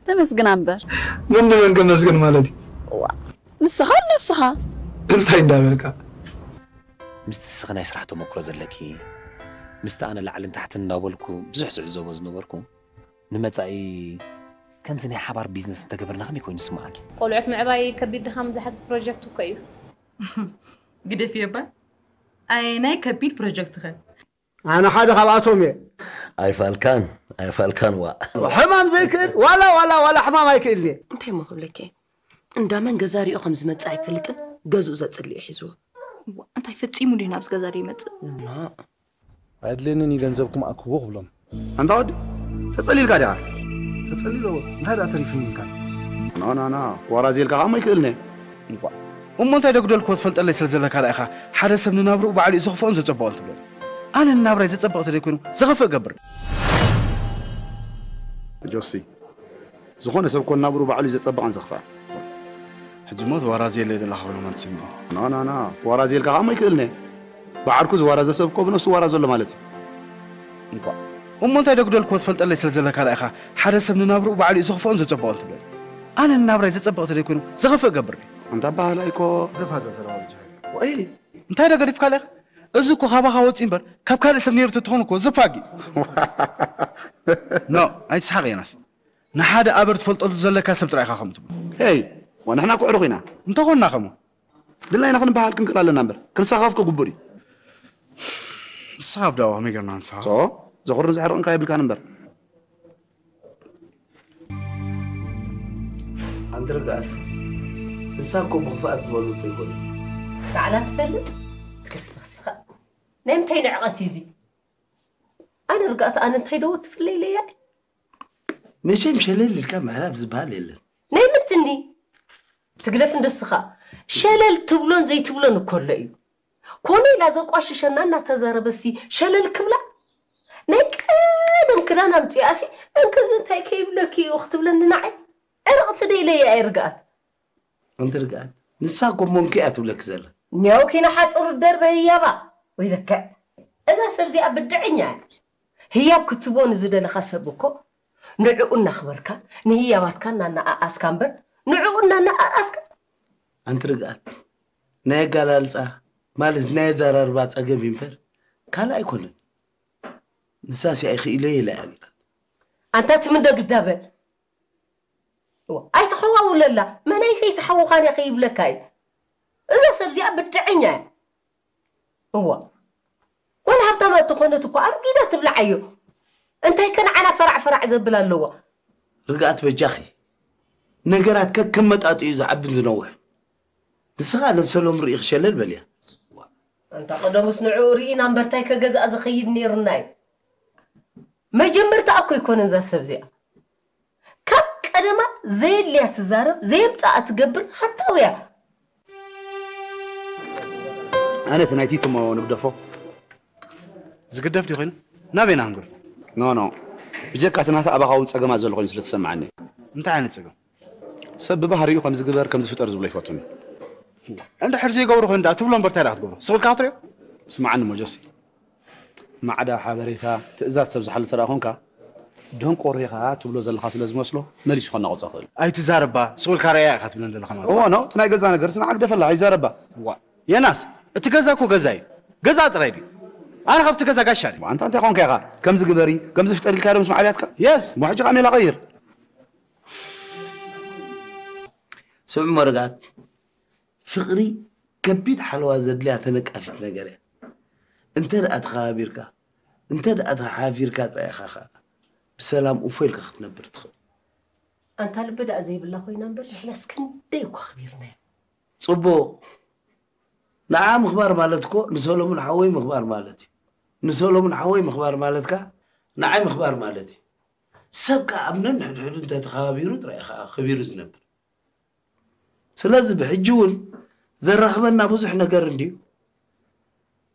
ተመስግና እምበር። ምን ንመን ከመስግን ማለት እዩ? ዋ፣ ንስኻ ንነብስኻ። እንታይ እንዳበልካ? ምስቲ እስኺ ናይ ስራሕ ተመክሮ ዘለኪ፣ ምስቲ ኣነ ላዕልን ታሕትን እናበልኩ ብዙሕ ዝዕዘቦ ዝነበርኩ፣ ንመጻኢ ከምዚ ናይ ሓባር ቢዝነስ እንተገበርና ከመይ ኮይኑ ይስምዓኪ? ቆልዑት ምዕባይ ከቢድ ድኻም ዝሓትት ፕሮጀክት እኮ እዩ። ግደፍዮ እባ። ኣየናይ ከቢድ ፕሮጀክት ኸ? ኣነ ሓደ ካብኣቶም እየ። ኣይፋልካን ኣይፋልካን ዋእ። ሕማም ዘይክእል ዋላ ዋላ ዋላ ሕማም ኣይክእልን እየ። እንታይ እሞ ክብለኪ፣ እንዳመን ገዛ ሪኦ ከም ዝመጽእ ኣይፈልጥን። ገዝኡ ዘጽልእ ሒዝዎ። እንታይ ፈጺሙ ድዩ ናብዚ ገዛ ዘይመጽእ? ኣየድልየንን እዩ ገንዘብኩም ኣክብዎ ክብሎም። ኣንታ ወዲ ተጸሊልካ ዲኻ? ተጸሊለ እንታይ ደኣ ተሪፍኒ ኢልካ? ና ና ና ዋራዚ ኢልካ ከኣ ኣይክእልነ። እሞ እንታይ ደጉደልክዎ ትፈልጠለይ ስለ ዘለካ ደኣ ኢኻ ሓደ ሰብ ንናብርኡ ባዕሉ እዩ ዘኽፍኦን ዘጸብቖን ትብለኒ? ኣነ ንናብራይ ዘጸብቕ ተደይኮይኑ ዘኽፍእ እገብር። ጆሲ ዝኾነ ሰብ ኮን ናብሩ ባዕሉ እዩ ዘጸብቕን ዘኽፍኣን። ሕጂ ሞ ዋራዚ የለ ደላ ክብሎ ማለት ስምዒ። ና ና ና ዋራዚ ኢልካ ከኣ ኣይክእልነ። ብዓርኩ ዝዋራዘ ሰብ እኮ ብነፍሱ ዋራዞ ኣሎ ማለት እዩ። እሞ እንታይ ደጉደልክዎ ትፈልጠለይ ስለ ዘለካ ደኣ ኢኻ ሓደ ሰብ ንናብርኡ ባዕሉ እዩ ዘኽፍኦን ዘጸብቖን ትብለኒ? ኣነ ንናብራይ ዘጸብቕ ተደይኮይኑ ዘኽፍእ እገብር ድየ? ኣንታ ኣበሃህላ እኮ ደፋዘ ሰላም። ወይ እንታይ ዶ ገዲፍካ ኣለኻ? እዚ እኮ ካባኻ ወፂ እምበር ካብ ካልእ ሰብ ነይሩ ተትኾን እኮ ዝፋጊ። ኖ ኣይትስሓቕ የናስ። ንሓደ ኣበር ትፈልጠሉ ዘለካ ሰብ ጥራይ ኢኻ ከም ትብሎ። ሄይ ወንሕና ኩዕሩኽ ኢና። እንተኾንና ከሞ ድላይና ክንበሃል ክንክእል ኣለና እምበር ክንሳኻፍ ክግቡር እዩ። ንስኻ ኣብዳ ከመይ ጌርና ንስኻ ሶ ዘኹርን ዘሕርቕን ከ የብልካን እምበር። ኣንተ ርግኣት ንሳ እኮ ብኽፍኣት ዝበሉ እንተይኮነ ባዕላ ትፈልጥ ትገድፍ ንስኻ ናይ ምንታይ ንዕቐት እዩ እዚ ኣነ ርግኣት ኣነ እንታይ ደዎ ትፍለ ኢለያ መቸም ሸለል ኢልካ ምዕራፍ ዝበሃል የለን ናይ ምትኒ ትግደፍ እንደስኻ ሸለል ትብሎን ዘይትብሎን እኮ ኣሎ እዩ ኮነ ኢላ ዘቋሽሸና እናተዛረበሲ ሸለል ክብላ ናይ ቀደም ክዳን ኣምፅኣሲ እንከዚ እንታይ ከይብለኪ እዩ ክትብለኒ ንዓይ ዕርቕቲ ደይለያ እየ ርግኣት ኣንቲ ርግኣት ንሳ እኮ ሞንኪ እያ ትብለኪ ዘላ ኛው ኪና ሓፅሩ ደርበ ህያባ ወይለከ እዛ ሰብ እዚኣ ብድዕኛ እያ ህያብ ክትቦ ንዝደለኻ ሰብ እኮ ንዕኡ እናኽበርካ ንህያባትካ እናነኣኣስካ እምበር ንዕኡ እናነኣኣስካ ኣንቲ ርግኣት ናይ ኣጋላልፃ ማለት ናይ ኣዘራርባ ፀገም እዩ እምበር ካልእ ኣይኮነን ንሳሲ ኣይኽኢለይ ኢላ እያ ገይራ ኣንታ ትምንዶ ግዳበል ኣይትኸዋውለላ መናይሰይ ተሓውኻን እያ ከይብለካ እዩ እዛ ሰብ እዚኣ ብድዐኛ እያ እዋ ጓል ሃብታማ እተኾነት እኮ ኣርጊዳ ትብልዓዮ እንታይ ከነዓና ፈራዕ ፈራዕ ዘብል ኣለዋ ርግኣት በጃኺ ነገራት ከከመጣጥኡ ዝዓብን ዝነውሕን ንስኻ ነሰሎም ርኢ ክሸለል በልያ ኣንታ ቀደሙስ ንዕኡ ርኢና እምበር ታይ ከገዝኣ ዝኸይድ ነይሩና እዩ መጀመርታ እኮ ኣይኮነን እዛ ሰብ እዚኣ ካብ ቀደማ ዘየድልያ ትዛረብ ዘየምፅኣ ትገብር ሃታውያ ኣነ እቲ ናይቲ ትሞ ንግደፎ ዝግደፍ ድዩ ኮይኑ ናበይና ክንገድፎ ኖ ኖ ብጀካ እቲ ናታ ኣባኻ እውን ፀገማት ዘሎ ኮይኑ ስለዝሰማዓኒ እንታይ ዓይነት ፀገም ሰብ ብባህሪኡ ከምዚ ግበር ከምዚ ፍጠር ዝብሎ ይፈቱን እንድሕር ዘይገብሩ ኮይኑ ዳ ትብሎ እምበር እንታይ ዳ ክትገብሩ ስቕ ኢልካ ክትሪኦ ስማዓኒ ሞጆሲ ማዕዳ ሓበሬታ ትእዛዝ ተብዝሓሉ ተደኣ ኮንካ ደንቆሮ ኢኻ ትብሎ ዘለኻ ስለ ዝመስሎ መሊሱ ከናቑጾ ክእል ኣይትዛረባ ስቕ ኢልካ ረኣያ ኢኻ ትብለን ዘለኻ ማለት እዎ ኖ እቲ ናይ ገዛ ነገር ስናዓ ግደፈላ ኣይዛረባ ዋ የናስ እቲ ገዛ እኮ ገዛ እዩ ገዛ ጥራይ ድዩ ኣነ ካብቲ ገዛ ጋሻ ድዩ ኣንታ እንታይ ኮንካ ኢኻ ከምዚ ግበሪ ከምዚ ፍጠሪ ኢልካ ዶ ምስ ማዕብያትካ የስ እሞ ሕጂ ካሜላ ቀይር ስምዑ መረጋት ፍቕሪ ከቢድ ሓለዋ ዘድልያ ተነቃፊት ነገር እያ። እንተ ደኣ ተኸባቢርካ፣ እንተ ደኣ ተሓፊርካ ጥራይ ኢኻ ኸኣ ብሰላም እፎይ ኢልካ ክትነብር ትኽእል። ኣንታ ልቢ ደኣ ዘይብላ ኮይና እምበር ንሕናስ ክንደይ እኮ ኣኽቢርናያ። ጽቡቕ። ንዓ ምኽባር ማለት እኮ ንሰሎሙን ሓወይ ምኽባር ማለት እዩ። ንሰሎሙን ሓወይ ምኽባር ማለት ከኣ ንዓይ ምኽባር ማለት እዩ። ሰብ ከኣ ኣብ ነንሕድሕዱ እንተ ተኸባቢሩ ጥራይ እዩ ኸኣ ኸቢሩ ዝነብር። ስለዚ ብሕጂ እውን ዘራኽበና ብዙሕ ነገር እንድዩ።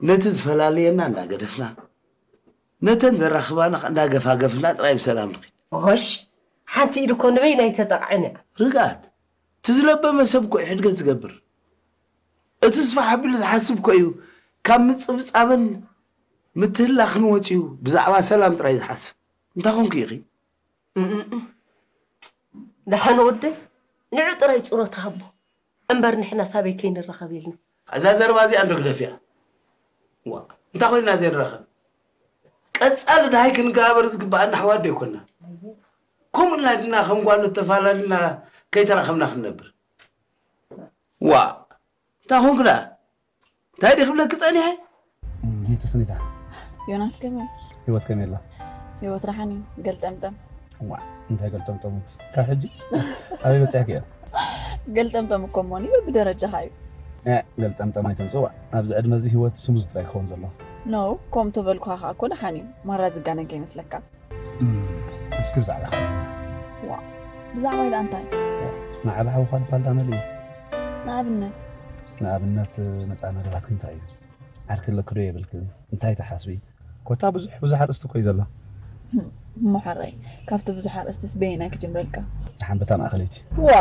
ነቲ ዝፈላልየና እንዳገደፍና፣ ነተን ዘራኽባና እንዳገፋገፍና ጥራይ ብሰላም ንኺድ። ኦሽ፣ ሓንቲ ኢድ እኮ ንበይና ኣይተጠቕዕን እያ። ርግኣት፣ እቲ ዝለበመ ሰብ እኮ እዩ ሕድገት ዝገብር። እቲ ስፋሕ ኣቢሉ ዝሓስብ እኮ እዩ ካብ ምጽብጻብን ምትህላኽን ወጺኡ ብዛዕባ ሰላም ጥራይ ዝሓስብ። እንታይ ኾንኪ ኢኺ? እምእም። ደሓን ወደይ፣ ንዑ ጥራይ ጹሮታ ሃቦ እምበር ንሕና ሳበይ ከይንራኸብ ኢልና። እዛ ዘረባ እዚኣ እንዶ ግደፍያ። ዋ፣ እንታይ ኮይንና ዘይንራኸብ? ቀጻሊ ደሃይ ክንገባበር ዝግባኣና ኣሕዋት ዶ ኣይኮንና? ከምኡ ኢልና ድና ከም ጓኖት ተፋላሊና ከይተራኸብና ክንነብር? ዋ፣ እንታይ ኮንክ ደኣ? እንታይ ድየ ክብለኪ ጸኒሐ? እንዴት ተስኒታ? ዮናስ ከመይ? ህይወት ከመይ ኣላ? ህይወት ደሓን እዩ። ገልጠምጠም። ዋ፣ እንታይ ገልጠምጠም እቲ? ካብ ሕጂ ኣበይ በጺሕኪ እያ? ገልጠምጠም እኮ እሞኒ በብደረጃኻ እዩ። እ፣ ገልጠምጠም ኣይተምጽዋ። ኣብዚ ዕድመ እዚ ህይወት ስሙዝ ጥራይ ክኸውን ዘሎ። ኖ፣ ከምኡ ተበልኩኻ ከኣ እኮ ደሓን እዩ። ማራ ዝጋነን ከይመስለካ። እም፣ እስኪ ብዛዕባ ኸ? ዋ፣ ብዛዕባ ኢላ እንታይ? ንዓብ ሓውኻ ድባል ዳመል እዩ። ንኣብነት? ንኣብነት፣ ነፃ መደባትኪ እንታይ እዩ? ዓርኪ ኣለኪ ዶ የብልክን? እንታይ ትሓስቢ? ኮታ ብዙሕ፣ ብዙሕ ኣርእስቲ እኮ እዩ ዘሎ። ህም፣ እሞ ሓራይ፣ ካብቲ ብዙሕ ኣርእስቲስ በየናይ ክጅምረልካ? ደሓን በታ ማእኸለይቲ። ዋ!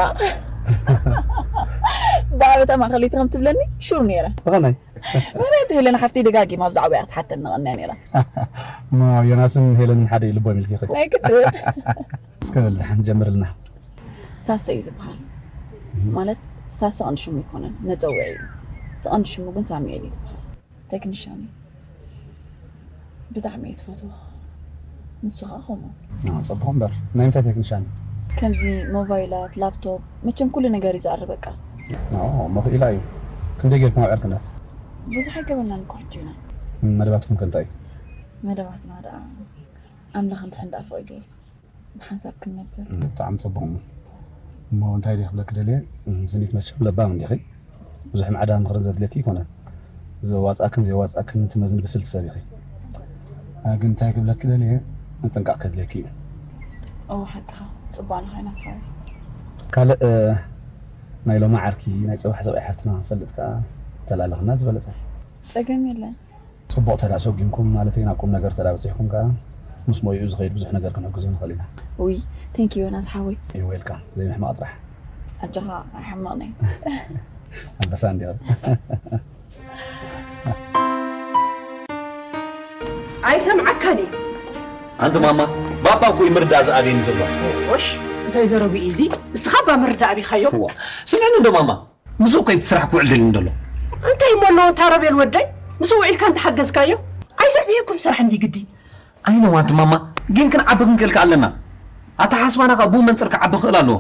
ብኣበታ ማእኸለይቲ ከም ትብለኒ ሹር ነይረ። ብኸመይ? ምኽንያቱ ሄለን ሓፍተይ ደጋጊማ ብዛዕባ እያ ክትሓተኒ ቀንያ ነይራ። እሞ ዮናስን ሄለንን ሓደ እዩ ልቦም ኢልኪ ኢኺ። ናይ ግድን። እስከ በል ደሓን ጀምርልና። ሳሰ እዩ ዝበሃል። ማለት ሳሰ ቀንዲ ሽሙ ኣይኮነን፣ መጸውዒ እዩ። እቲ ቀንዲ ሽሙ ግን ሳሙኤል እዩ ዝበሃል። ቴክኒሻን እዩ። ብጣዕሚ እየ ዝፈትዎ። ንሱ ኸዓ ከምኡ። ኣዎ፣ ጽቡቕ እምበር፣ ናይ ምንታይ ቴክኒሻን? ከምዚ ሞባይላት፣ ላፕቶፕ፣ መቸም ኩሉ ነገር እዩ ዝኣርበካ። ኣዎ፣ መኽኢላ እዩ። ክንደይ ጌርኩም ኣብ ዕርክነት? ብዙሕ ኣይገበርናን እኮ ሕጂ ኢና። እም፣ መደባትኩም ከ እንታይ እዩ? መደባትና ደኣ ኣምላኽ እንድሕር ደኣ ፈቒድዎስ። ብሓንሳብ ክንነብር። ብጣዕሚ ጽቡቕ እሞ። እሞ እንታይ ድየ ክብለኪ ደልየ? እም፣ ስኒት መቸም ለባም እንዲኺ። ብዙሕ ማዕዳን ምኽርን ዘድልየኪ ኣይኮነን። ዘዋጽኣክን ዘየዋጽኣክን ትመዝኒ ብስልቲ ሰብ ኢኺ። እ፣ ግን እንታይ ክብለኪ ደልየ? ምጥንቃቕ ከድልየኪ እዩ። እወ፣ ሓቅኻ። ጽቡቕ ኣለኻ ዮናስ ሓወይ። ካልእ፣ እ፣ ናይ ሎሚ ዓርኪ፣ ናይ ጽባሕ ሰብኣይ ሓፍትና ክንፈልጥ ከኣ እንተላለኽና ዝበለጸ። ጸገም የለን። ጽቡቕ ተዳ ሰጒምኩም፣ ማለተይ ናብ ቁም ነገር ተዳ በጺሕኩም ከኣ፣ ምስ ሞይኡ ዝኸይድ ብዙሕ ነገር ክንሕግዞ ንኽእል ኢና። ውይ፣ thank you ዮናስ ሓወይ። You're welcome። ዘይምሕማቕ ጥራሕ። ኣጆኻ ኣይሕመቕን እየ። ኣንበሳ እንዲኻ። ኣይሰምዓካን እየ። ኣንቲ ማማ፣ ባባ እኮ እዩ ምርዳእ ዝኣብየኒ ዘሎ። ኦሽ፣ እንታይ ዘረቢ እዩ እዚ? እስኻ እባ ምርዳእ ኣቢኻዮ። እዋ፣ ስምዕኒ እንዶ ማማ፣ ምስኡ እኮ እቲ ስራሕ ክውዕል ደልዩ እንዶ ኣሎ። እንታይ እሞ ኣለዎ እታ ሮቤል ወደይ? ምስኡ ውዒልካ እንተሓገዝካዮ? ኣይዘዕብየኩም ስራሕ እንዲ ግዲ። ኣይነዋንቲ ማማ፣ ግን ክንዓቢ ክንክእል ከ ኣለና። ኣተሓሳስባና ከኣ ብኡ መንጽር ክዓቢ ክእል ኣለዎ።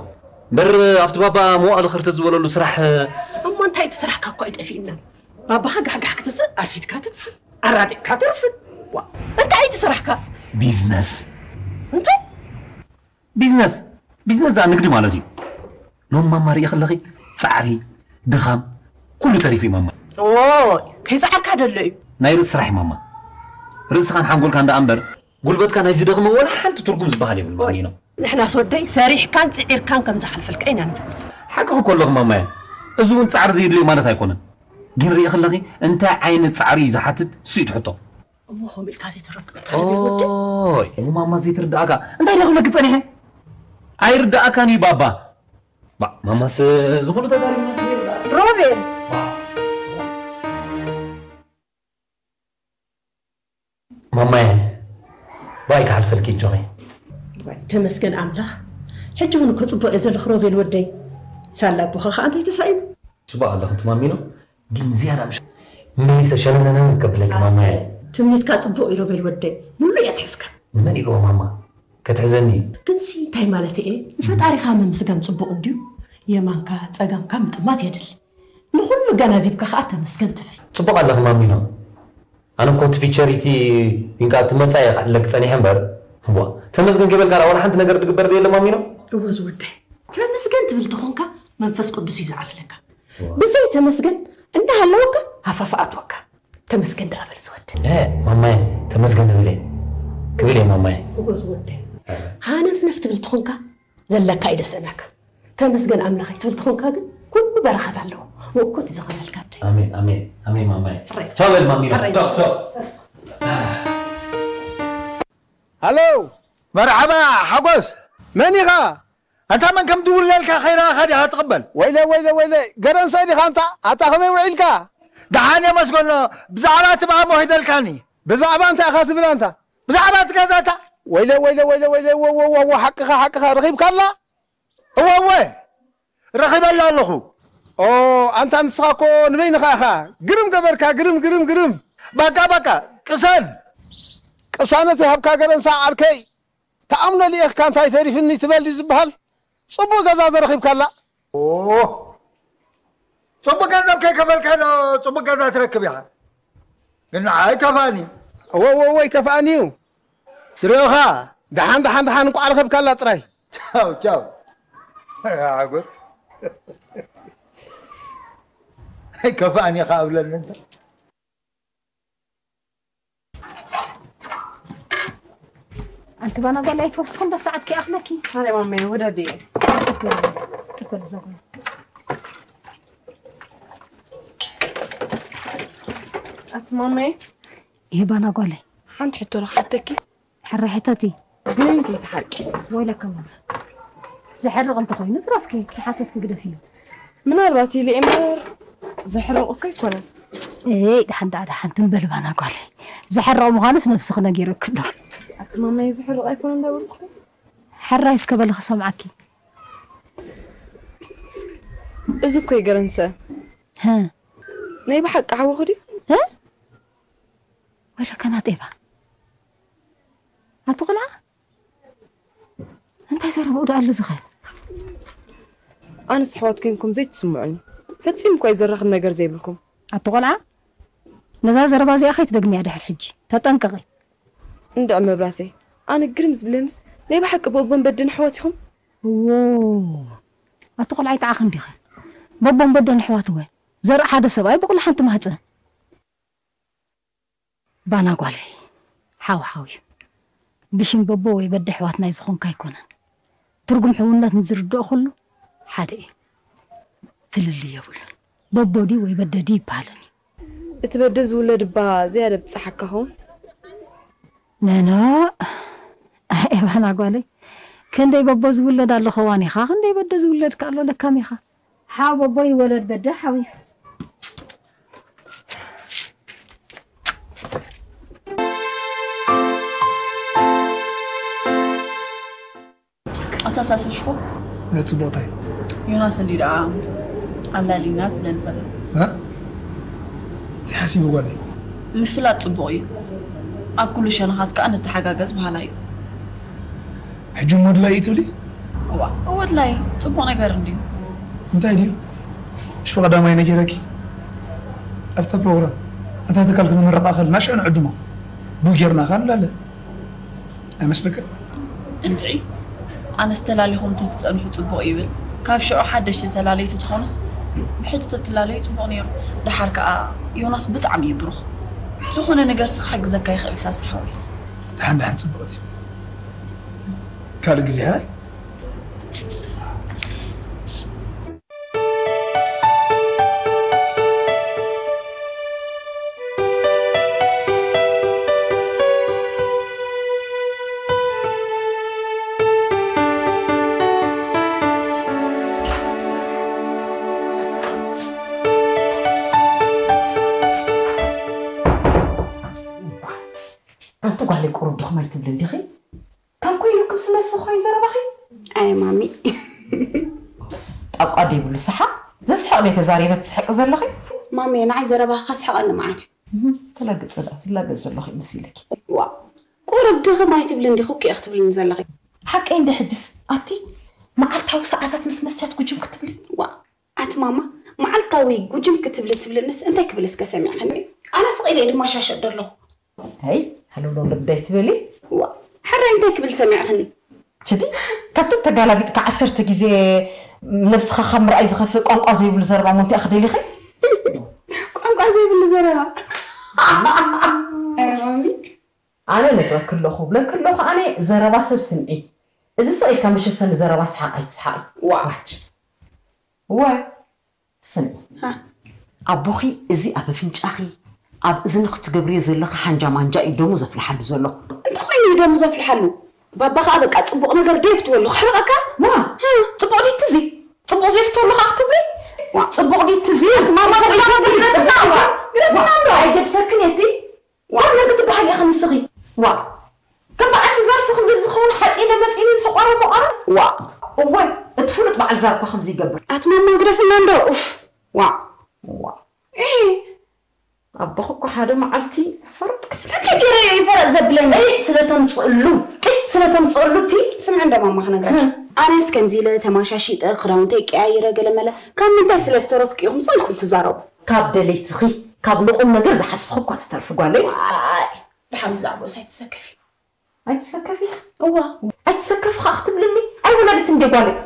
እምበር ኣብቲ ባባ መዋእለ ክርተት ዝበለሉ ስራሕ። እሞ እንታይ እቲ ስራሕካ እኮ ኣይጠፊእናን። ባባኻ ጋሕጋሕ ክትስእ፣ ኣርፊድካ ትትስእ፣ ኣራጢቕካ ተርፍድ። ዋ፣ እንታይ እቲ ስራሕካ? ቢዝነስ። እንታይ? ቢዝነስ፣ ቢዝነስ ዝኣ ንግዲ ማለት እዩ። ሎም ማማ ርኢ ከለኺ ጻዕሪ፣ ድኻም፣ ኩሉ ተሪፉ እዩ ማማ። ኦይ፣ ከይጻዕርካ ደሎ እዩ። ናይ ርእሲ ስራሕ እዩ ማማ። ርእስኻን ሓንጎልካን ደኣ እምበር፣ ጉልበትካ ናይ ዝደኽመ ወላ ሓንቲ ትርጉም ዝበሃል የብሉን ኦይ፣ ማሚኖ። ንሕናስ ወደይ ሰሪሕካን ጽዒርካን ከም ዝሓልፈልካ ኢና ንፈልጥ። ሓቅኺ እኮ ኣለኺ ማማየ። እዚ እውን ጻዕሪ ዘየድልዮ ማለት ኣይኮነን። ግን ርኢ ከለኺ እንታይ ዓይነት ጻዕሪ እዩ ዝሓትት እሱ እዩ ትሕቶ። እሞ ከምኡ ኢልካ ዘይተረድኦ እንታይ ብል ወዲ? ኦይ፣ እሞ ማማ ዘይትርድኣካ እንታይ ደኣ ክብለኪ ጸኒሐ? ኣይርድኣካን እዩ ባባ። ባ፣ ማማስ ዝኹሉ ተዛሪብና ከይርድኣ። ሮቤል! ባ። ማማየ፣ ባይ ክሓልፈልኪ እጆኺ። ዋይ፣ ተመስገን ኣምላኽ። ሕጂ እውን እኮ ጽቡቕ እየ ዘለኹ ሮቤል ወደይ። ሳላ ኣቦኻ ኸኣ እንታይ ተሳኢኑ? ጽቡቕ ኣለኺ ትማሚኖ፣ ግን ዝያዳ ምሽ-፣ መሊሰ ሸነነነ ከብለኪ ማማየ። ትምኒትካ ጽቡቕ እዩ ሮቤል ወደይ፣ ሙሉእ እያ ትሕዝካ። ንመን ኢልዎ ማማ? ከትሕዘኒ እዩ። ግንሲ እንታይ ማለት እየ? ንፈጣሪኻ ምምስጋን ጽቡቕ እንድዩ። የማንካ ጸጋምካ ምጥማት የድሊ። ንኹሉ ኣገናዚብካ ኸኣ ተመስገን ትብል። ጽቡቕ ኣለኺ ማሚኖ። ኣነ እኮ እቲ ፊቸሪቲ ኢንካ እቲ መጻኢ እየ ክዕለክ ጸኒሐ እምበር። እዋ፣ ተመስገን ከይበልካ ደኣ ዋላ ሓንቲ ነገር ዝግበር ዶ የለ ማሚኖ? እወ ዝወደይ፣ ተመስገን ትብል ተኾንካ መንፈስ ቅዱስ እዩ ዝዓስለካ። እዋ። ብዘይ ተመስገን እንዳሃለወካ ሃፋፋ ኣትወካ። ተመስገን ደኣ በል ዝወደይ። እ፣ ማማየ፣ ተመስገን እብል እየ። ክብል እየ ማማየ። እወ ዝወደይ። እ። ሃነፍነፍ ትብል ተኾንካ ዘለካ እዩ ደሰናካ። ተመስገን ኣምላኸይ ትብል ተኾንካ ግን ኩሉ በረኸት ኣለዎ። ወኮት እዩ ዝኾነልካ ኣደይ። ኣሜን፣ ኣሜን፣ ኣሜን ማማየ። ሕራይ። ቻው በል ማሚና። ሕራይ። ቻው፣ ቻው። ሃሎ፣ መርሓባ ሓጎስ። መን ኢኻ? ኣንታ መን ከም ድውለልካ ከይረኣኻ ዲኻ ትቕበል? ወይለ፣ ወይለ፣ ወይለ፣ ገረንሳይ ዲኻ ኣንታ? ኣታ ከመይ ውዒልካ? ደሓን የመስገኖ። ብዛዕባ እቲ ብኣሞ ሂደልካኒ። ብዛዕባ እንታይ ኢኻ ትብል ኣንታ? ብዛዕባ እቲ ገዛታ። ወይለ፣ ወይለ፣ ወይለ፣ ወይለ፣ ወ፣ ወ፣ ወ፣ ወ፣ ሓቅኻ፣ ሓቅኻ ረኺብካላ? እወ እወ፣ ረኺበላ ኣለኹ። ኦ፣ ኣንታ ንስኻ እኮ ንበይንኻ ኢኻ። ግርም ገበርካ፣ ግርም፣ ግርም፣ ግርም። ባቃ፣ ባቃ፣ ቅሰን። ቅሳነት ይሃብካ ገረንሳ ዓርከይ። ተኣምኖ ልኢኽካ እንታይ ተሪፍኒ ትበል እዩ ዝበሃል። ጽቡቕ ገዛ ዘረኺብካላ። ኦ፣ ጽቡቕ ገንዘብ ከይከፈልካ ዶ ጽቡቕ ገዛ ትረክብ ኢኻ? ግን ንዓይ ከፋእኒ። እወ፣ እወ፣ እወ፣ ይከፍኣኒ እዩ። ትሪኦኻ? ደሓን፣ ደሓን፣ ደሓን፣ እንቋዕ ረኸብካላ ጥራይ። ቻው፣ ቻው። ሓጎስ። ኣይከፋእኒ ኢኻ እብለኒ እንተ። ኣንቲ ባና ጓል ኣይትወስኺ እንዶ ሰዓት ከይኣኽለኪ። ኣነ ማመይ ወዳዲ እየ። ክፈል፣ ክፈል ዘጎ። ኣቲ ማመይ። ይሄ ባና ጓለይ። ሓንቲ ሕቶ ዶ ክሓተኪ? ሕራይ ሕተቲ። ግን ከይትሓቂ። ወይለከ ማማ። ዘሕርቕ እንተኾይኑ ትረፍኪ፣ ክሓተትኪ ግደፊ። ምናልባት ኢለ እምበር ዘሕርቕ እኮ ኣይኮነን። እይ፣ ደሓን ደኣ፣ ደሓን ትም በል ባና ጓለይ። ዘሕርቕ ምዃንስ ነብስኺ ነጊረኪ ኣሎ። ኣቲ ማማይ ዘሕርቕ ኣይኮነን እንዳበልኩ። ሕራይ እስከ በሊ ክሰምዓኪ። እዚ እኮ ይገረንሰ። ሀ። ናይ ብሓቂ ሓወኺ ድዩ? ሀ? ወይለከ ናጤባ። ኣቲ ቆልዓ? እንታይ ዘረባኡ ደኣ ኣሎ ዝኸ? ኣነስ ኣሕዋት ኮይንኩም ዘይትስምዑኒ። ፈጺምኩ ኣይዘራኽብ ነገር ዘይብልኩም። ኣቲ ቆልዓ፣ ነዛ ዘረባ እዚኣ ከይትደግምያ ድሕር ሕጂ። ተጠንቀቒ። እንድዒ መብራተይ፣ ኣነ ግርም ዝብለንስ ናይ ብሓቂ በቦን በደን ኣሕዋት ኢኹም? እዎ፣ ኣቲ ቆልዓ ይጥዓኺ እንዲኺ። በቦን በደን ኣሕዋት እወ። ዘርኢ ሓደ ሰብኣይ ብቑል ሓንቲ ማህፀን። ባና ጓለይ፣ ሓው ሓው እዩ። ብሽም በቦ ወይ በደ ኣሕዋት ናይ ዝኾንካ ኣይኮነን። ትርጉም ሕውነት ንዝርድኦ ኩሉ ሓደ እዩ። ፍልልይ የብሉን። በቦ ድዩ ወይ በደ ድዩ ይበሃልን እዩ። እቲ በደ ዝውለድ እባ ዝያዳ ብጻሓካ ኸውን? ነኖ፣ ኣይ ባና ጓለይ፣ ክንደይ በቦ ዝውለድ ኣሎ ኸዋኒኻ፣ ክንደይ በደ ዝውለድ ከ ኣሎ ለካሚኻ። ሓው በቦ ይወለድ በደ ሓው እዩ። ኣታ ሳሰሽኮ ነጽቦታይ ዮናስ እንዲ ደኣ ኣላሊና ዝብለን ዘሎ። እ? እንታይ ሓሲቡ ጓለይ? ምፍላጥ ጽቡቕ እዩ። ኣብ ኩሉ ሸነኻት ከኣ ንተሓጋገዝ በሃላይ እዩ። ሕጂ እሞ ድላይ እዩ ትብሊ? እዋ፣ እወ ድላይ። ጽቡቕ ነገር እንድዩ። እንታይ ድዩ? ምሽ ብቐዳማይ ነጊረኪ። ኣብታ ፕሮግራም እታ ትካል ክንምረቓ ከለና ሽዑ ንዕድሞ። ቡ ጌርና ከኣ ንላለ። ኣይመስለክን? እንድዒ፣ ኣነስ ተላሊኹም እንተትጸንሑ ጽቡቕ ይብል። ካብ ሽዑ ሓደሽቲ ተላለይቲ ትኾኑስ፣ ብሕጂ ተትላለዩ ጽቡቕ ነይሩ። ደሓር ከኣ ዮናስ ብጣዕሚ እዩ ብሩኽ። ዝኾነ ነገርሲ ክሕግዘካ ይኽእል ሳሲ ሓወይ። ደሓን ደሓን ጽቡቕቲ። ካልእ ግዜ ሕራይ? ኣንቲ ጓለይ ቁሩብ ድኽም ኣይትብልን ዲኺ? ከም ኮይኑኩም ዝመስል ኮይኑ ዘረባኺ? ኣይ ማሚ። ጣቋ ደይብሉ ሰሓቕ። ዘስሕቕ ደይ ተዛሪበ ትስሕቂ ዘለኺ? ማሚ፣ ንዓይ ዘረባኺ ከስሕቐኒ መዓት እዩ። እህ፣ ተላግጺ ደኣ፣ ዝላገጽ ዘለኹ ይመስለኪ? ዋ፣ ቁሩብ ድኽም ኣይትብልን ዲኺ እኮ ኢኺ ትብልኒ ዘለኺ። ሓቀይ እንደ ሕጅስ፣ ኣቲ መዓልታዊ ሰዓታት ምስ መስትያት ጉጅም ክትብሊ? ዋ፣ ኣቲ ማማ፣ መዓልታዊ ጉጅም ክትብሊ ትብልንስ እንታይ ክብል እስከ ሰሚዕክኒ? ኣነ ስቕ ኢለ ድማ ሻሸ ኣለኹ። ሀይ፣ ሃለውለው ልግዳይ ትበሊ? ዋ፣ ሕራይ እንታይ ክብል ሰሚዕኽኒ? ችዲ፣ ካብቲ ተጋላቢጥካ ዓሰርተ ግዜ ነብስኻ ካብ ምርኣይ ዝኸፍእ ቋንቋ ዘይብሉ ዘረባ እሞ እንታይ ኢኺ ደሊኺ? ቋንቋ ዘይብሉ ዘረባ። ኣረ ማሚ። ኣነ ነግረኪ ኣለኹ፣ ብለኪ ኣለኹ፣ ኣነ ዘረባ ሰብ ስምዒ። እዚ ስቕ ኢልካ መሸፈኒ ዘረባ ሰሓቕ ኣይትስሓቒ። ዋ። ዋች። እወ፣ ስምዒ። ሃ። ኣቦኺ እዚ ኣብ ኣፍንጫኺ፣ ኣብ እዝንኺ ትገብርዮ ዘለኺ ሓንጃ ማንጃ እዩ ደሙ ዘፍልሓሉ ዘሎ። እንተኾይኑ እዩ ደሙ ዘፍልሓሉ። ባባ ኸኣ በቃ ጽቡቕ ነገር ደየፍትወሉ ከሕርቐካ? ዋ፣ ሃ። ጽቡቕ ድዩ ትዚ? ጽቡቕ ዘየፍትወሉ ኸኣ ክትብሊ? ዋ። ጽቡቕ ድዩ ትዚ? ኣንቲ ማማ ጽቡቕ ድዩ ትዚ? ጽቡቕ ድዩ ትዚ? ዋ። ግደፍና እምበር። ኣይገድፈክን እየ እቲ። ዋ። ካብ ነግ ትበሃል ኢኺ ንስኺ። ዋ። ከም በዓልቲ ዛርሲ ክንዲ ዝኸውን ሓጺነ መጺነ ንስቋሮ መቋሮ። ዋ። እወ፣ እቲ ፍሉጥ እዛ እኳ ከምዚ ይገብር። ኣቲ ማማ ግደፍና እንዶ፣ ኡፍ። ዋ። ዋ። እሂ። ኣቦኺ እኮ ሓደ መዓልቲ ፈረጥ ክብል። እንታይ ገይረ እዩ ፈረጥ ዘብለኒ? ጥይት ስለ ተምጽእሉ፣ ጥይት ስለ ተምጽእሉ እቲ ስምዒ እንዶ ማማ ክነግረኪ። እህ። ኣነስ ከምዚ ኢለ ተማሻሺጠ፣ ክዳውንተይ ቀያይረ፣ ገለመለ፣ ካብ ምንታይ ስለ ዝተረፍኩ ኢኹም ጸኒሕኩም ትዛረቡ? ካብ ደለይትኺ፣ ካብ ንቑም ነገር ዝሓስብኺ እኳ ትተርፊ ጓለይ። ዋይ፣ ደሓን ብዛዕባኡስ ኣይትሰከፊ። ኣይትሰከፊ? እዋ። ኣይትሰከፊ ኸኣ ክትብልኒ? ኣይወላዲት እንዴ ጓለይ?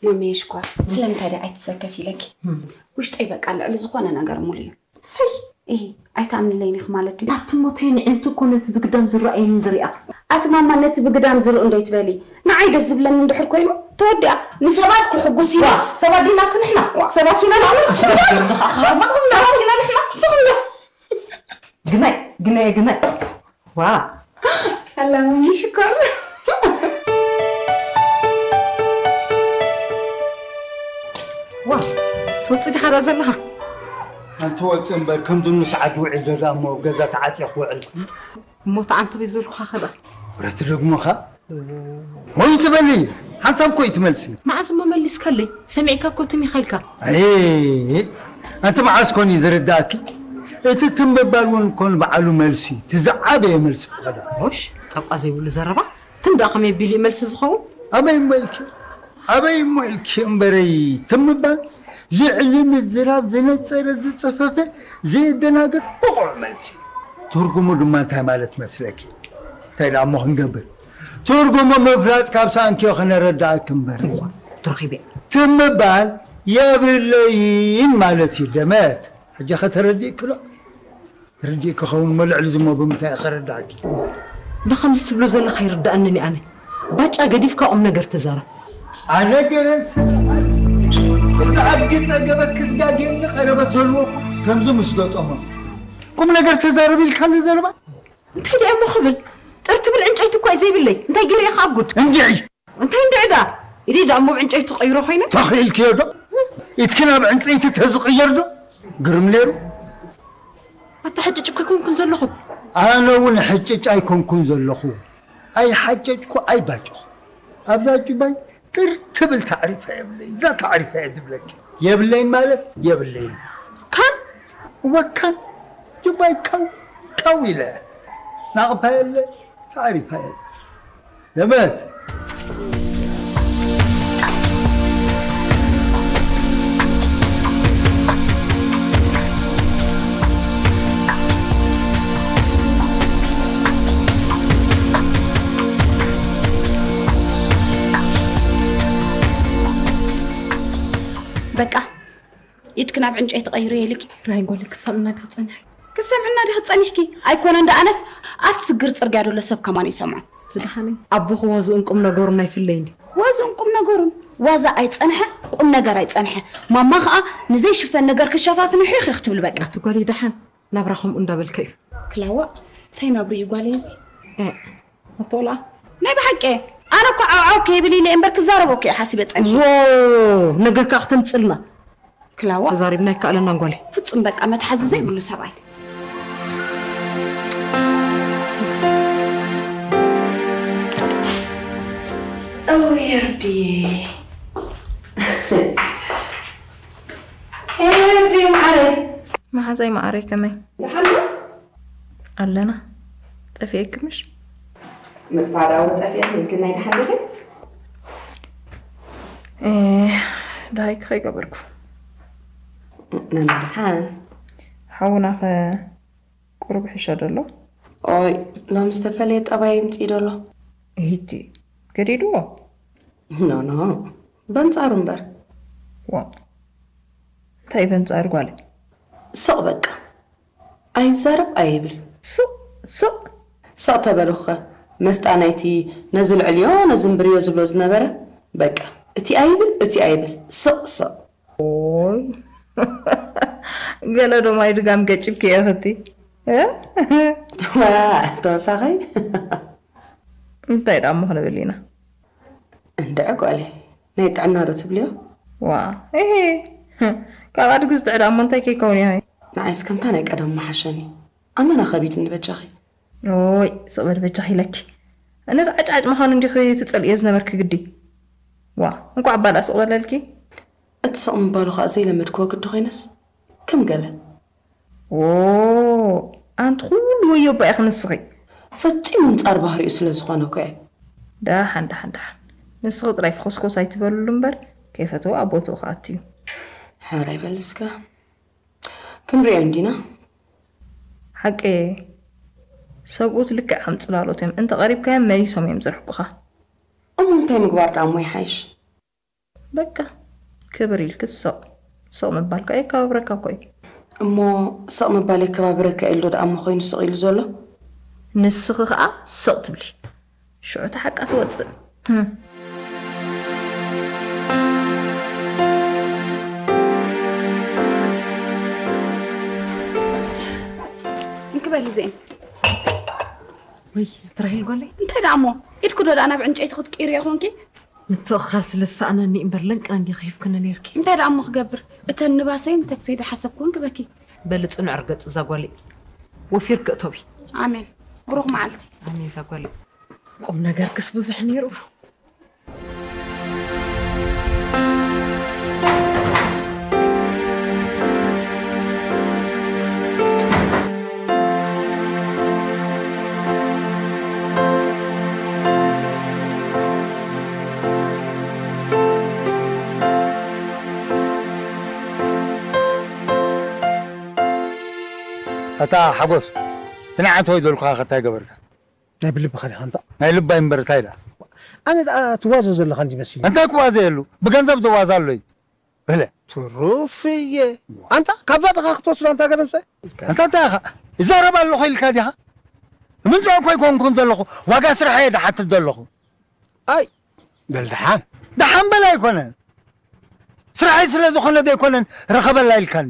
ማሜ ሽኮር፣ ስለምንታይ ድኣ ኣይትሰከፊ ኢለኪ? እም። ውሽጠይ በቃ ልዕሊ ዝኾነ ነገር ሙሉ እዩ። ሰይ! እሂ፣ ኣይትኣምንለይን ኢኺ ማለት ድዩ? ኣቲ ሞተይ ንዕንቱ እኮ ነቲ ብግዳም ዝረኣየንን ዝሪኣ። ኣቲ ማማ ነቲ ብግዳም ዝርእ እንዶ ኣይትበሊ። ንዓይ ደስ ዝብለኒ እንድሕር ኮይኑ፣ ተወዲኣ። ንሰባት ክሕጉስ ዋ፣ ኢላስ። ሰባት ዲና እቲ ንሕና? ዋ። ሰባት ኢና ንሕና? ሰባት ኢና ንሕና? ስኹም ዶ? ግናይ፣ ግናይ፣ ግናይ። ዋ። ኣላ ማሚ ሽኮር። ዋ፣ ትወጽእ ዲኻ ደኣ ዘለኻ? ኣንቲ ወጽእ እምበር፣ ከም ድኑስ ዓዲ ውዒል ዶ ደኣ እሞ ገዛ ተዓጽየ ክውዕል? እሞ ተዓንተበይ ዝበልኩኻ ኸዳ? ብረት ደግሞኻ? ወይ ትበሊ፣ ሓንሳብ እኮ እዩ ትመልሲ። መዓዝ እሞ መሊስካለይ? ሰሚዕካ እኮ ትም ኢኻ ኢልካ። ኣይ፣ ኣንቲ መዓዝ ኮን እዩ ዝርዳእኪ? እቲ ትም ምባል እውን ኮን በዓሉ መልሲ፣ እቲ ዝዓበየ መልሲ እኮ ዳ። ሞሽ፣ ጣቋ ዘይብሉ ዘረባ፣ ትም ደኣ ከመይ ቢሉ እዩ መልሲ ዝኸውን? ኣበይ እሞ ኢልኪ? ኣበይ እሞ ኢልኪ እምበረይ ትም ምባል? ልዕሊ ምዝራብ ዝነጸረ፣ ዝጸፈፈ፣ ዘየደናግር ብቑዕ መልሲ። ትርጉሙ ድማ እንታይ ማለት መስለኪ? እንታይ ደኣ እሞ ክንገብር? ትርጉሙ ምፍላጥ ካብ ሰኣንክዮ ከነረድኣኪ እምበር። እዋ፣ ተረኺበ። ትም ምባል የብለይን ማለት እዩ፣ ደመት። ሕጂ ኸ ተረዲእኪ ዶ? ተረዲእኪ ኸውን እሞ ልዕሊ እዚ እሞ ብምንታይ እየ ከረድኣኪ? ንኸምዚ ትብሎ ዘለኻ ኣይርድኣንን እዩ ኣነ። ባጫ ገዲፍካ ቁም ነገር ተዛረብ። ኣነ ገለ ስለ እቲ ኣድጊ ጸገበት ክትጋግየኒ ቀረበት ዘለዎ እኮ ከምዚ ምስ ገጠሞ። ቁም ነገር ተዛረብ ኢልካኒ ዘረባ? እንታይ ደኣ እሞ ክብል? ጥር ትብል ዕንጨይቲ እኳ እዩ ዘይብለይ። እንታይ ገይረ ኢኻ ኣብ ጉድ? እንድዒ! እንታይ እንድዒ ደኣ? ኢደይ ደኣ እሞ ብዕንጨይቲ ክቕይሮ ኮይነ? ተኽኢልክዮ ዶ? ኢድኪ ናብ ዕንጨይቲ ተዝቕየር ዶ? ግርም ነይሩ። ኣታ ሕጭጭ እኮ ኣይኮንኩን ዘለኹ። ኣነ እውን ሕጭጭ ኣይኮንኩን ዘለኹ። ኣይሓጨጭኩ ኣይባጨኹ። ኣብዛ ጁባይ ጥር ትብል ታዕሪፋ የብለይን። እዛ ታዕሪፋ እየ ዝብለኪ። የብለይን ማለት የብለይን። ካን? እወ ካን። ጁባይ ካው፣ ካው ኢለ። ናቕፋ የለ፣ ታዕሪፋ የለ። ዘመድ። በቃ፣ ኢድኪ ናብ ዕንጨይቲ ቀይርዮ ኢልኪ። ራይ ጓል ክሰምዕና ዲኻ ጸኒሕኪ? ክሰምዕና ዲኺ ጸኒሕኪ? ኣይኮነን ደኣ ኣነስ ኣብ ስግር ጽርግያ ዘሎ ሰብ ከማን ይሰምዖ። ዝደሓነይ ኣቦኺ ዋዝኡን ቁም ነገሩን ኣይፍለይን ድዩ? ዋዝኡን ቁም ነገሩን። ዋዛ ኣይጸንሐ፣ ቁም ነገር ኣይጸንሐ። ማማ ኸኣ ንዘይሽፈን ነገር ክሸፋፍን ሒኽ ክትብል በቃ። ኣቲ ጓለይ ደሓን ናብራ ከምኡ እንዳበልካ እዩ። ክላዋእ፣ እንታይ ናብርኡ እዩ ጓለይ እዚ? እ፣ ኣቲ ቆልዓ። ናይ ብሓቂ፣ ኣነ እኮ ዓው ዓው ከይብል ኢለ እምበር ክዛረቦ እኮ እየ ሓሲበ ጸኒሐ። ዎ፣ ነገር ከኣ ክተምጽልና። ክላዋ። ተዛሪብና ኣይከኣለናን ጓለይ። ፍጹም በቃ መትሓዚ ዘይብሉ ሰብኣይ። እውይ ርድየ። እውይ ርድየ ማዓረይ። መሓዛይ ማዓረይ ከመይ? ደሓን ዶ? ኣለና። ጠፊኤኪ ምሽ? ምጥፋእ ደኣ እውን ጠፊኤ፣ ግን ናይ ደሓን ዲኺ? እ፣ ደሃይኪ ከይገበርኩ። ነመድሓን። ሓውናኸ ቁሩብ ሕሸ ደሎ? ኦይ፣ ሎም ዝተፈለየ ጠባይ ይምጽእ ደሎ። እሂቲ፣ ገዲድዎ? ኖ፣ ኖ፣ በንጻሩ እምበር። ዋ፣ እንታይ በንጻሩ ጓለይ? ስቕ በቃ። ኣይዛረብ ኣይብል። ስቕ፣ ስቕ። ስቕ ተበልኹኸ፣ መስጣ ናይቲ ነዚ ልዕልዮ፣ ነዚ እምብርዮ ዝብሎ ዝነበረ፣ በቃ፣ እቲ ኣይብል፣ እቲ ኣይብል፣ ስቕ፣ ስቕ። ኦይ፣ ገለ ዶ ማይ ድጋም ገጭብኪ ኢኺ እቲ፣ እ? ዋ፣ ተወሳኸይ። እንታይ ደኣ እሞ ክንብል ኢና? እንድዒ ጓለይ፣ ናይ ጥዕና ዶ ትብልዮ? ዋ፣ እሄ፣ ካብ ኣድጊ ዝጥዕዳ እሞ እንታይ ከይከውን እየ? ንዓይስ ከምታ ናይ ቀደም ምሓሸኒ። ኣመና ከቢድኒ በጃኺ። ኦይ፣ ስቕ በል በጃኺ ኢለኪ። ነዚ ዓጭዓጭ ምዃኑ እንዲኺ ትጸልእዮ ዝነበርኪ ግዲ። ዋ፣ እንቋዕ ኣባ ደኣ ስቕ በለልኪ። እቲ ስቕ ምባሉ ኸኣ ዘይለመድክዎ ግዲ ኾይነስ፣ ከም ገለ። ዎ፣ ኣንቲ ኩሉ ወዮ ኣባ ኢኺ ንስኺ። ፈጺሙ ኣንጻር ባህሪኡ ስለ ዝኾነ እኮ እየ። ደሓን፣ ደሓን፣ ደሓን። ንስኺ ጥራይ ፍኹስኩስ ኣይትበልሉ እምበር፣ ከይፈተወ ኣብ ቦትኡ ክኣቱ እዩ። ሕራይ በል እስከ። ክንሪኦ እንዲና። ሓቂ፣ ሰብኡት ልክዕ ከም ጽላሎት እዮም። እንተ ቀሪብካዮም መሊሶም እዮም ዝርሕቁኻ። እሞ እንታይ ምግባር ደኣ እሞ ይሓይሽ? በቃ፣ ክብር ኢልኪ ስቕ። ስቕ ምባል ከኣ የከባብረካ እኮ እዩ። እሞ ስቕ ምባል የከባብረካ ኢሉ ዶ ደኣ እሞ ኮይኑ ስቕ ኢሉ ዘሎ? ንስኺ ከኣ ስቕ ትብሊ። ሽዑ እታ ሓቃ ትወጽእ። ህም። እንክበል ዜን። ወይ፣ ትራሂል ጓለይ። እንታይ ደኣ እሞ? ኢድኩ ዶ ደኣ ናብ ዕንጨይቲ ክትቅይርዮ ኮንኪ? ምትእኽኻብ ስለ ዝሰኣነኒ እምበር ለንቅነ እንዲኺ ሂብክኒ ነይርኪ። እንታይ ደኣ እሞ ክገብር? እተን ንባሰይን ንተክሰይ ደሓሰብኩ እንክበኪ። በሊ ጽኑዕ ርገጽ እዛ ጓለይ። ወፊርኪ እተዊ። ኣሜን። ብሩኽ መዓልቲ። ኣሜን እዛ ጓለይ። ቁም ነገርክስ ብዙሕ ነይሩ። ኣታ ሓጎስ፣ እቲ ንዓንተ ወይ ዘልኩኻ ከ እንታይ ገበርካ? ናይ ብልብኻ ዲኻ ኣንታ? ናይ ልባይ እምበር እንታይ ደኣ? ኣነ ደኣ ትዋዘ ዘለኻ እንዲ መሲሉ። እንታይ ክዋዘ የሉ? ብገንዘብ ዝዋዛ ኣሎ እዩ። በለ። ትሩፍ እየ። ኣንታ ካብዛ ድኻ ክትወስዳ ኣንታ ገረሰ? ኣንታ እንታይ ኢኻ? ይዛረብ ኣለኹ ኢልካ ዲኻ? ምንዛው እኮ ኣይኮንኩን ዘለኹ። ዋጋ ስራሕ እየ ድሓትት ዘለኹ። ኣይ፣ በል ደሓን። ደሓን በል ኣይኮነን። ስራሐይ ስለ ዝኾነ ዘይኮነን ረኸበላ ኢልካኒ።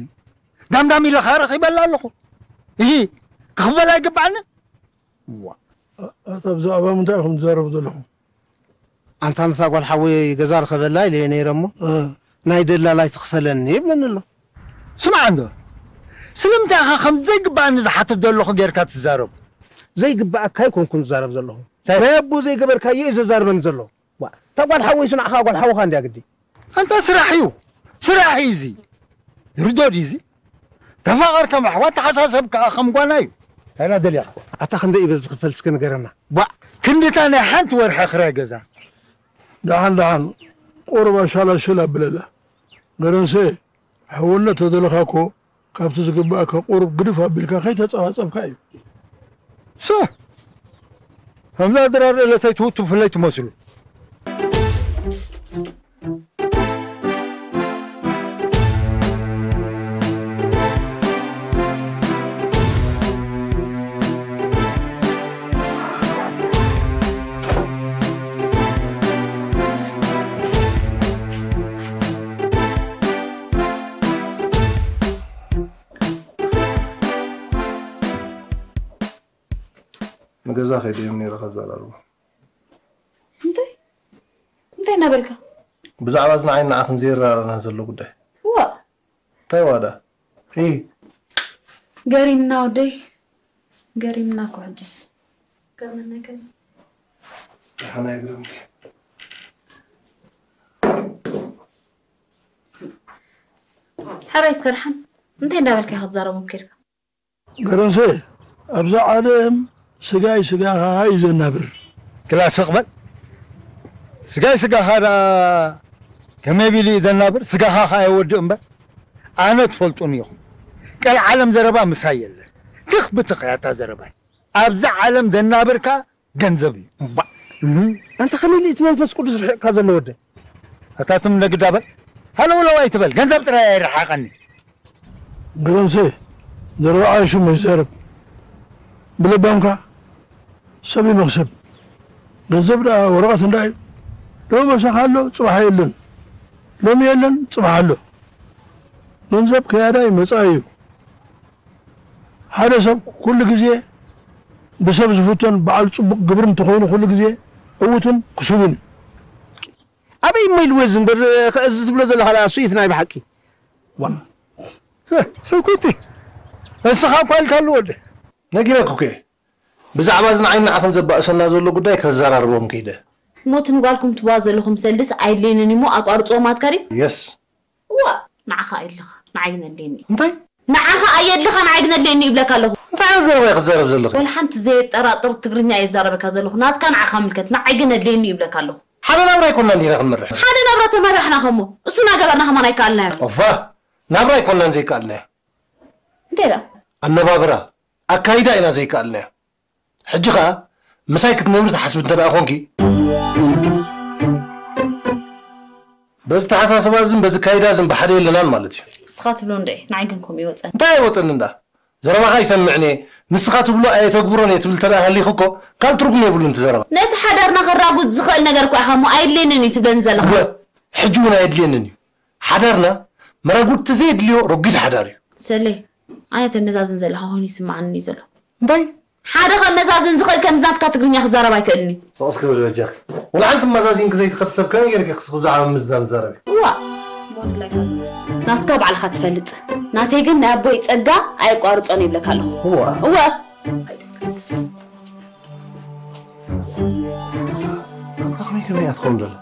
ዳምዳም ኢለ ኸኣ ረኺበላ ኣለኹ። እሂ፣ ክኽፈል ኣይግባዕንን? ዋ፣ ኣታ ብዛዕባ ምንታይ ኢኹም ትዛረቡ ዘለኹም? ኣንታ ነታ ጓል ሓወይ ገዛ ርኸበላ ኢለዮ ነይረ እሞ፣ እ። ናይ ደላላይ ትኽፈለኒ ይብለኒ ኣሎ። ስማዕ እንዶ፣ ስለምንታይ ኢኻ ከም ዘይግባኣኒ ዝሓትት ዘለኹ ጌርካ ትዛረብ? ዘይግባኣካ ኣይኮንኩን ዝዛረብ ዘለኹ። እንታይ? ናይ ኣቦ ዘይገበርካዮ እዩ ዘዛርበኒ ዘሎ። ዋ፣ እታ ጓል ሓወይስ ንዓኻ ጓል ሓውኻ እንድያ ግዲ። ኣንታ ስራሕ እዩ። ስራሕ እዩ እዚ። ይርዶ ድዩ እዚ? ተፋቐር ከም ኣሕዋት፣ ተሓሳሰብ ከኣ ከም ጓና እዩ። እንታይ ኢና ደሊኻ? ኣታ ክንደይ እዩ በዚ ዝኽፈል እስከ ንገረና። ቧእ! ክንድታ ናይ ሓንቲ ወርሒ ክራይ ገዛ። ደሓን ደሓን፣ ቁሩብ ኣሻላሽል ኣብለላ። ገረንሰ፣ ሕውነት ተደለኻ እኮ ካብቲ ዝግባኣካ ቁሩብ ግድፍ ኣቢልካ ከይተጸባጸብካ እዩ። ሰ! ከምዛ ድራር እለተይ ትውቱ ፍለይ ትመስሉ። ንገዛ ከይደ እዮም ነይረ ከዘራርቦ። እንታይ? እንታይ እናበልካ? ብዛዕባ እዚ ንዓይን ንዓኽን ዘየራርኣና ዘሎ ጉዳይ። ዋ! እንታይ ዋዳ? ኢ። ገሪምና ወደይ። ገሪምና እኮ ሕጅስ። ገርመና ይገርም። ደሓን ኣይግርምኪ። ሕራይ እስከ ደሓን። እንታይ እንዳበልካ ኢኻ ትዛረቦም ከይድካ? ገረንሰ፣ ኣብዛ ዓለም ስጋይ ስጋኻ እዩ ዘናብር። ክላ ስቕ በል። ስጋይ ስጋኻ ደኣ ከመይ ቢሉ እዩ ዘናብር? ስጋኻ ኸኣ የወድእ እምበር። ኣነ ትፈልጡኒ ኢኹም። ቀልዓለም ዘረባ ምሳይ የለን። ትኽ ብትኽ እያ እታ ዘረባይ። ኣብዛ ዓለም ዘናብርካ ገንዘብ እዩ። እባ። እህ። ኣንታ ከመይ ኢሉ እቲ መንፈስ ቅዱስ ርሒቕካ ዘሎ ወደ? ኣታ ትም ነግዳ በል። ሃለውለው ኣይትበል። ገንዘብ ጥራይ ኣይረሓቐኒ። ገረንሰ፣ ዘረባዓ ሽሙ ይዛረብ። ብለባምካ ሰብ ይመኽሰብ። ገንዘብ ደኣ ወረቐት እንዳ እዩ። ሎሚ መሳኻ ኣሎ፣ ጽባሕ የለን። ሎሚ የለን፣ ጽባሕ ኣሎ። ገንዘብ ከያዳይ መጻኢ እዩ። ሓደ ሰብ ኩሉ ግዜ ብሰብ ዝፍቶን በዓል ጽቡቕ ግብሪ እንተኾይኑ ኩሉ ግዜ ዕዉትን ክሱብን እዩ። ኣበይ እሞ ኢልዎ እዚ እምበር፣ እዚ ትብሎ ዘለኻ ደኣ እሱ እዩ እቲ ናይ ብሓቂ። ዋ። ሰኩቲ፣ ንስኻ እኳ ኢልካሉ ወደ። ነጊረኩ እኮ እየ። ብዛዕባ እዚ ንዓይን ንዓኽን ዘባእሰና ዘሎ ጉዳይ ከዘራርቦም ከይደ። እሞ እቲ ንጓልኩም ትብዋ ዘለኹም ሰልድስ ኣይድልየንን እሞ ኣቋርፅዎ ማትካ ድዩ? የስ እዋ ንዓኻ ኣየድልኻ ንዓይ ግን ኣድልየኒ እዩ። እንታይ ንዓኻ ኣየድልኻ ንዓይ ግን ኣድልየኒ እዩ ይብለካ ኣለኹ። እንታይ ዓይነት ዘረባ እዩ ክዛረብ ዘለኺ? ወላ ሓንቲ ዘየጠራጥር ትግርኛ እየ ዝዛረበካ ዘለኹ። ናትካ ንዓኻ ምልከት ንዓይ ግን ኣድልየኒ እዩ ይብለካ ኣለኹ። ሓደ ናብራ ኣይኮናን ዲና ክንመርሕ። ሓደ ናብራ ተመራሕና ከሞ እሱ እናገበርና ከማን ኣይከኣልናዮ። ኦፋ ናብራ ኣይኮናን ዘይከኣልናዮ። እንታይ ደኣ? ኣነባብራ ኣካይዳ ኢና ዘይከኣልናዮ። ሕጂ ኸኣ ምሳይ ክትነብሪ ትሓስቢ እንተ ደኣ ኾንኪ በዚ ተሓሳስባ እዝን በዚ ካይዳ እዝን ብሓደ የለናን ማለት እዩ። ንስኻ ትብሎ እንድዒ ንዓይ ግን ከምኡ ይወፀኒ። እንታይ ኣይወፀኒ እንዳ ዘረባኻ ይሰምዕን እየ ንስኻ ትብሎ ኣየተግብሮን እየ ትብል እንተ ደኣ ሃሊኺ እኮ ካልእ ትርጉም የብሉን እቲ ዘረባ። ነቲ ሓዳርና ከራጉድ ዝኽእል ነገር እኮ ኢኻ እሞ ኣየድልየንን እዩ ትብለኒ ዘለኻ። እወ ሕጂ እውን ኣየድልየንን እዩ። ሓዳርና መራጉድቲ ዘየድልዮ ረጒድ ሓዳር እዩ። ሰሌ ኣነ ተመዛዝን ዘለኻ ኮይኑ ይስምዓኒ እዩ ዘሎ። እንታይ ሓደ ከመዛዝን ዝኽእል ከምዚ ናትካ ትግርኛ ክዛረብ ኣይክእልን እዩ። ስቕ እስኪ በሊ በጃኺ። ወላ ሓንቲ መዛዚንኪ ዘይትኸዲ ሰብ ከመይ ጌርኪ ክስኺ ብዛዕባ ምምዝዛን ትዛረቢ? እዋእ እሞ ድላይካ ናትካ ባዕልኻ ትፈልጥ። ናተይ ግን ናይ ኣቦይ ጸጋ ኣየቋርጾን ይብለካ ኣለኹ። እዋ እወ ኣንታ ከመይ ከመይ እያ ትኸውን ዘላ?